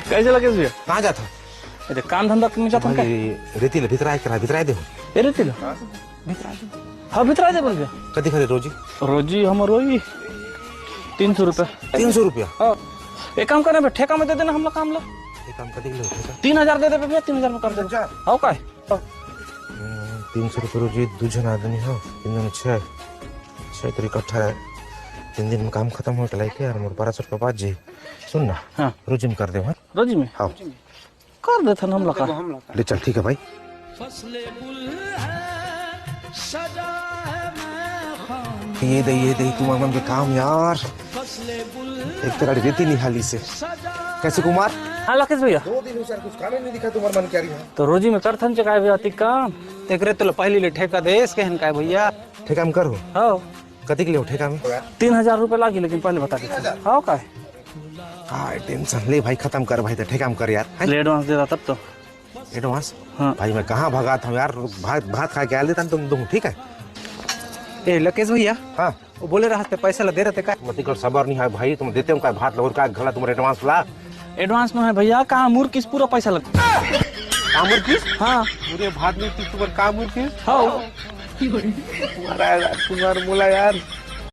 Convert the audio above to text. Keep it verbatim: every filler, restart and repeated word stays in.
कैसे लगे भैया? कहाँ जात हव? ए दे, काम धंधा में जात हँव का? भाई, रेती ले भितराय करा, भितराय दे। ए रेती ले? हाँ। भितराय दे। हाँ, भितराय दे बोल भैया। कति खरे रोजी? रोजी हमर वही तीन सौ रुपया। तीन सौ रुपया? हाँ। एक काम करना बे, ठेका में दे देना हमला काम ला। एक काम कति ले ठेका? तीन हजार दे दे भैया, तीन हजार में कर दे। अच्छा। हव का? हम्म, तीन सौ रुपया रोजी, दू झन आदमी हो, तीन दूनी छः, छः तरी इकट्ठा है। तीन दिन में काम खतम हो चला के यार, मोर बारह सौ रुपया बाच जाही। सुन ना, हाँ। रोजी में कर दे, हाँ? रोजी में? हाँ। कर देथन हमला का। ले चल, ठीक है भाई। ये दे, ये दे, तुम्हार मन के काम यार। एक तरह रेती निहाली से। कैसे कुमार? हाँ लकेश भैया। दो दिन हो सर, कुछ काम ही नहीं दिखा तुम्हार मन क्या रही है। तो रोजी में करथन चकाय भैया अतिक काम। तेकरे तो पहली ले ठेका देस के हन काय भैया। ठेका में कर हो? हाँ। कतिक ले हो ठेका में? तीन हजार रुपया लागी, लेकिन पहले बता दे। तीन हजार? हाँ, काय? काय टेंशन ले भाई, खतम कर भाई, तो ठेका में कर यार, हैं? ले एडवांस दे रहा तब तो। एडवांस? हाँ। भाई मैं कहाँ भगात हँव यार, भात, भात खा के आ लेता तुम दूँ, ठीक है? ए लकेश भैया। हाँ। वो बोले रहा ते पैसा ला दे रहा ते का? मती कर सबर नहीं है भाई, तुम देते हो का भात ला अउ का घला तुम्हार एडवांस ला? एडवांस में है भैया, का मुरकिस पूरा पैसा लग। का मुरकिस? हाँ। पूरे भात में तुम्हार का मुरकिस? हाँ। तुम्हार मोला यार।